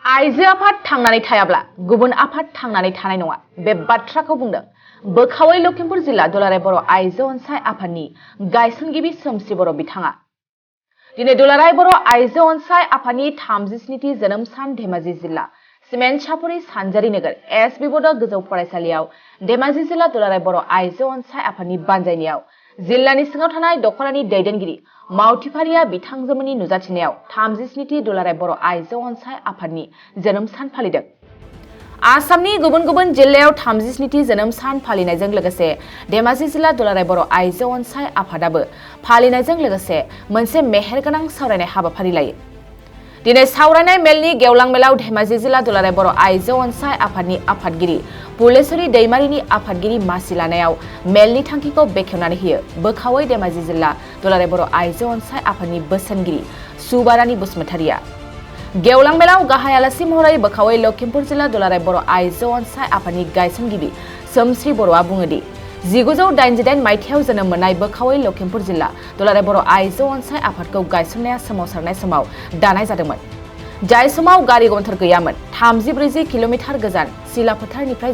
आइजो आफाद थांनानै थायाब्ला गुबुन आफाद थांनानै थानाय नङा बे बाथ्राखौ बुंदों बोखावै लखिमपुर जिल्ला दुलाराय बर' आइजो अनसाय आफादनि गायसनगिरि सोमस्रि बर' बिथाङा दिनै दुलाराय बर' आइजो अनसाय आफादनि 37थि जोनोम सान धेमाजि जिल्ला सिमेन्ट सापरि सानजारि नोगोर एस बि बड' गोजौ फरायसालियाव धेमाजि जिल्ला दुलाराय बर' आइजो अनसाय आफादनि बानजायनायाव जिल्लानि सिङाव थानाय दख'रानि दैदेनगिरि मावथिफारिया बिथांजोमोननि नुजाथिनायाव 37थि दुलाराय बर' आइजो अनसाय आफादनि जोनोम सान फालिदों। आसामनि गुबुन गुबुन जिल्लायाव 37थि जोनोम सान फालिनायजों लोगोसे धेमाजि जिल्ला दुलाराय बर' आइजो अनसाय आफादाबो फालिनायजों लोगोसे मोनसे मेहेरगोनां सावरायनाय हाबाफारि लायो। दिनै सावरायनाय मेलनि गेवलां मेलाव धेमाजि जिल्ला दुलाराय बर' आइजो अनसाय आफादनि आफादगिरि फुलेश्वरी दैमारिनि आफादगिरि मासि लानायाव मेलनि थांखिखौ बेखेवनानै होयो बोखावै धेमाजि जिल्ला दुलाराय बर' आइजो अनसाय आफादनि बोसोनगिरि सुबारानि बसुमतारिया। गेवलां मेलाव गाहाय आलासि महरै बोखावै लखिमपुर जिल्ला दुलाराय बर' आइजो अनसाय आफादनि गायसनगिरि सोमस्रि बर'आ बुङोदि 1988 मायथाइयाव जोनोम मोननाय बोखावै लखिमपुर जिल्ला दुलाराय बर' आइजो अनसाय आफादखौ गायसननाया सोमावसारनाय समाव दानाय जादोंमोन। जाय समाव गारि मथर गैयामोन 30-40 किल'मिटार गोजान सिला फोथारनिफ्राय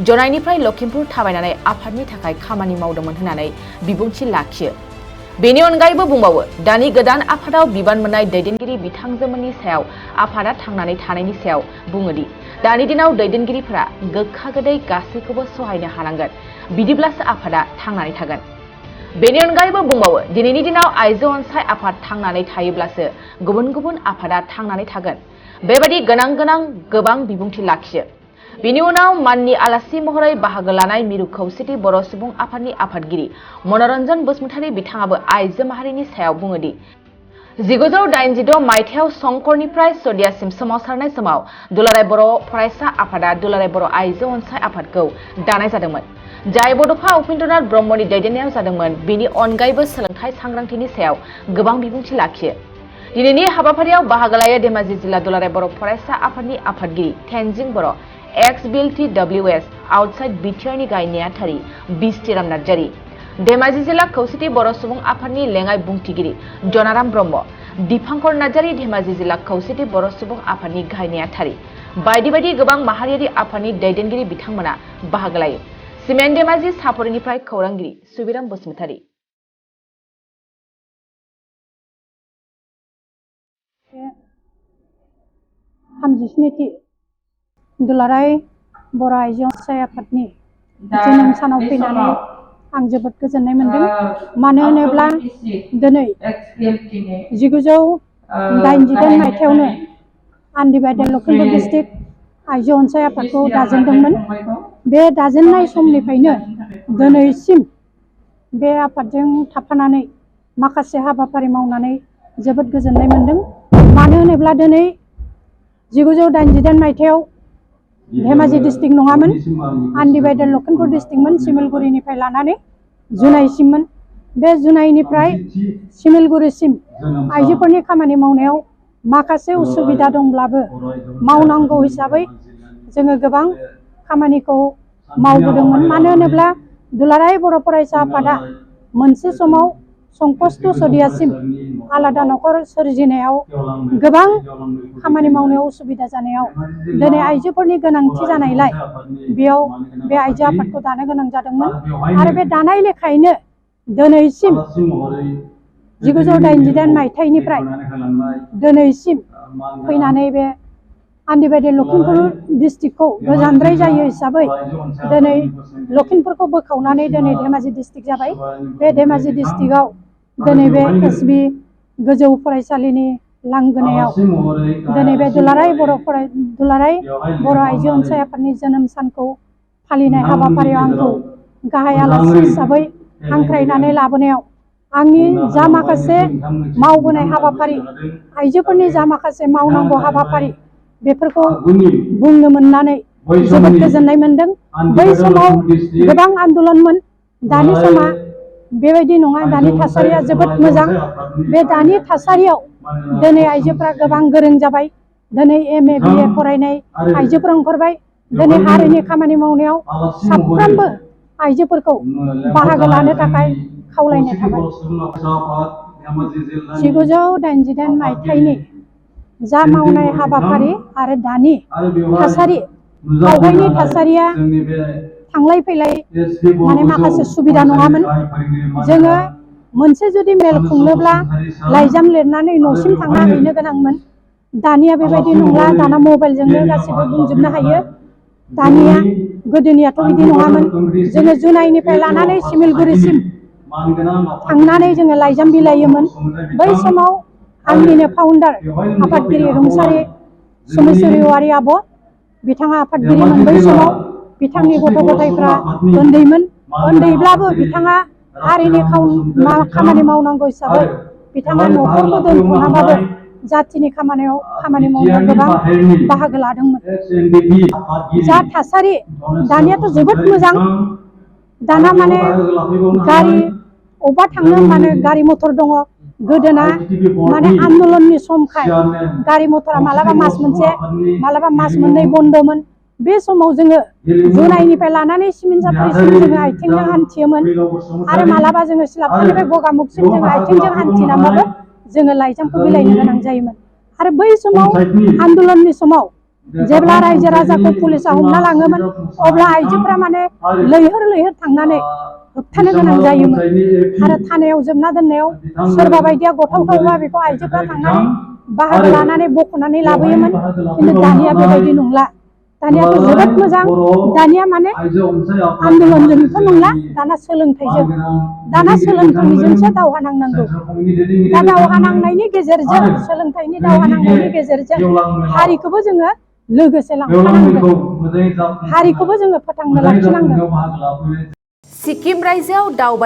जनायनिफ्राय लखिमपुर थाबायनानै आफादनि थाखाय खामानि मावदोंमोन होननानै बिबुंथि लाखियो। बेनि अनगायैबो बुंबावो दानि गोदान आफादाव बिबान मोननाय दैदेनगिरि बिथांजोमोननि सायाव आफादा थांनानै थानायनि सायाव बुङोदि दानि दिनाव दैदेनगिरिफोरा गोखा गोदै गासैखौबो सहायनो हानांगोन बिदिब्लासो आफादा थांनानै थागोन। बेनि अनगायैबो बुंबावो दिनैनि दिनाव आइजो अनसाय आफाद थांनानै थायोब्लासो गुबुन गुबुन आफादा थांनानै थागोन बेबायदि गोबां बिबुंथि लाखियो। बिनि उनाव माननि आलासि महरै बाहागो लानाय मिरु खौसेथि बर' सुबुं आफादनि आफादगिरि मनरन्जन बसुमतारी बिथाङाबो आइजो माहारिनि सायाव बुङोदि 1986 मायथाइयाव संकरनिफ्राय सदियासिम सोमावसारनाय समाव दुलाराय बर' फरायसा आफादा दुलाराय बर' आइजो अनसाय आफादखौ दानाय जादोंमोन। जाय बड'फा उपेन्द्रनाथ ब्रह्मनि दैदेननायाव जादोंमोन। बेनि अनगायैबो सोलोंथाइ सांग्रांथिनि सायाव गोबां बिबुंथि लाखियो। दिनैनि हाबाफारियाव बाहागो लायो धेमाजि जिल्ला दुलाराय बर' फरायसा आफादनि आफादगिरि थेनजिं बर', एक्स बिल TWS आउटसाइड बिटिआरनि गाहाय नेहाथारि बिस्थिराम नार्जारि, धेमाजि जिल्ला खौसेथि बर' सुबुं आफादनि लेङाइ बुंथिगिरि जनाराम ब्रह्म, दिपांकर नार्जारि धेमाजि जिल्ला खौसेथि बर' सुबुं आफादनि गाहाय नेहाथारि बायदि गोबां माहारियारि आफादनि दैदेनगिरि बिथांमोना बाहागो लायो। सिमेन्ट धेमाजि सापरिनिफ्राय खौरांगिरि सुबिराम बसुमतारी। 37थि दुलाराय बर' आइजो अनसाय आफादनि जोनोम सानाव फैनानै आं जोबोद गोजोननाय मोनदों। मानो होनोब्ला दिनै 1988 मायथाइयावनो आनडिभाइडेड लखिमपुर डिस्ट्रिक्ट आइजो अनसाय आफादखौ दाजेनदोंमोन। बे दाजेननाय समनिफ्रायनो दिनैसिम बे आफादजों थाफानानै माखासे हाबाफारि मावनानै जोबोद गोजोननाय मोनदों। मानो होनोब्ला दिनै 1988 मायथाइयाव धेमाजि डिस्ट्रिक्ट नङामोन, आनडिभाइडेड लखिमपुर डिस्ट्रिक्टमोन। सिमलगुरिनिफ्राय लानानै जुनाइसिममोन। बे जुनाइनिफ्राय सिमलगुरिसिम आइजोफोरनि खामानि मावनायाव माखासे उसुबिदा दंब्लाबो मावनांगौ हिसाबै जोङो गोबां खामानिखौ मावबोदोंमोन। मानो होनोब्ला दुलाराय बर' फरायसा आफादा मोनसे समाव संकष्ट सदियासिम आलादा न'खर सोरजिनायाव गोबां खामानि मावनायाव उसुबिदा जानायाव दिनै आइजोफोरनि गोनांथि जानायलाय बेयाव बे आइजो आफादखौ दानो गोनां जादोंमोन। आरो बे दानाय लेखायैनो दिनैसिम 1988 मायथाइनिफ्राय दिनैसिम फैनानै बे आनडिभाइडेड लखिमपुर डिस्ट्रिक्टखौ गोजानद्राय जायो हिसाबै दिनै लखिमपुरखौ बोखावनानै दिनै धेमाजि डिस्ट्रिक्ट जाबाय। बे धेमाजि डिस्ट्रिक्टआव दिनै बे एसबि गोजौ फरायसालिनि लांगोनायाव दिनै बे दुलाराय बर' आइजो अनसाय आफादनि जोनोम सानखौ फालिनाय हाबाफारियाव आंखौ गाहाय आलासि हिसाबै हांख्रायनानै लाबोनायाव आंनि जा माखासे मावबोनाय हाबाफारि, आइजोफोरनि जा माखासे मावनांगौ हाबाफारि बेफोरखौ बुंनो मोननानै जोबोद गोजोननाय मोनदों। बै समाव गोबां आन्दलनमोन, दानि समा बेबायदि नङा। दानि थासारिया जोबोद मोजां। बे दानि थासारियाव दिनै आइजोफ्रा गोबां गोरों जाबाय। दिनै MA BA फरायनाय आइजोफोर ओंखारबाय। दिनै हारिनि खामानि मावनायाव साफ्रोमबो आइजोफोरखौ बाहागो लानो थाखाय खावलायनाय थाबाय। 1988 मायथाइनि जा मावनाय हाबाफारि आरो दानि थासारि आवगायनि थासारिया थांलाय फैलाय माने माखासे सुबिदा नङामोन जोङो मोनसे जुदि मेल खुंनोब्ला लाइजाम लिरनानै न'सिम थांना हैनो गोनांमोन दानिया बेबायदि नंला दाना मबाइलजोंनो गासिबो बुंजोबनो हायो दानिया गोदोनियाथ' बिदि नङामोन जोङो जुनाइनिफ्राय लानानै सिमिलगुरिसिम थांनानै जोङो लाइजाम बिलायोमोन बै समाव आंनिनो फाउन्डार आफादगिरि रुंसारि सोमेश्वरी औवारी आब' बिथाङा आफादगिरिमोन बै समाव बिथांनि गथ' गथायफ्रा उन्दैब्लाबो बिथाङा हारिनि खामानि मावनांगौ हिसाबै बिथाङा न'खरखौ दोनथ'नाबाबो जाथिनि खामानि मावनायाव गोबां बाहागो लादोंमोन जा थासारि दानियाथ' जोबोद मोजां दाना माने गारि अबा थांनो माने गारि मथर दङ गोदोना माने आन्दलननि समखाय गारि मथरा मालाबा मास मोनसे मालाबा मास मोननै बन्दमोन बे समाव जोङो जुनाइनिफ्राय लानानै सिमिनसाफुरिसिम जोङो आथिंजों हान्थियोमोन आरो मालाबा जोङो सिलाफथानिफ्राय गगामुगसिम जोङो आथिंजों हान्थिनानैबाबो जोङो लाइजामखौ बिलाइनो गोनां जायोमोन आरो बै समाव आन्दलननि समाव जेब्ला रायजो राजाखौ पुलिसा हमना लाङोमोन अब्ला आइजोफ्रा माने लैहोर लैहोर थांनानै होबथानो गोनां जायोमोन आरो थानायाव जोबना दोननायाव सोरबा बायदिया गथावथावबा बेखौ आइजोफ्रा थांनानै बाहागो लानानै बख'नानै लाबोयोमोन खिन्थु दानिया बेबायदि नंला दानियाथ' जोबोद मोजां दानिया माने आन्दलनजोंथ' नंला दाना सोलोंथाइजोंसो दावहा नांनांगौ दा दावहा नांनायनि गेजेरजों सोलोंथाइनि दावहा नांनायनि गेजेरजों हारिखौबो जोङो लोगोसे लांफानांगोन हारिखौबो जोङो फोथांनो लाखिनांगोन सिक्किम रायजोआव दावबाय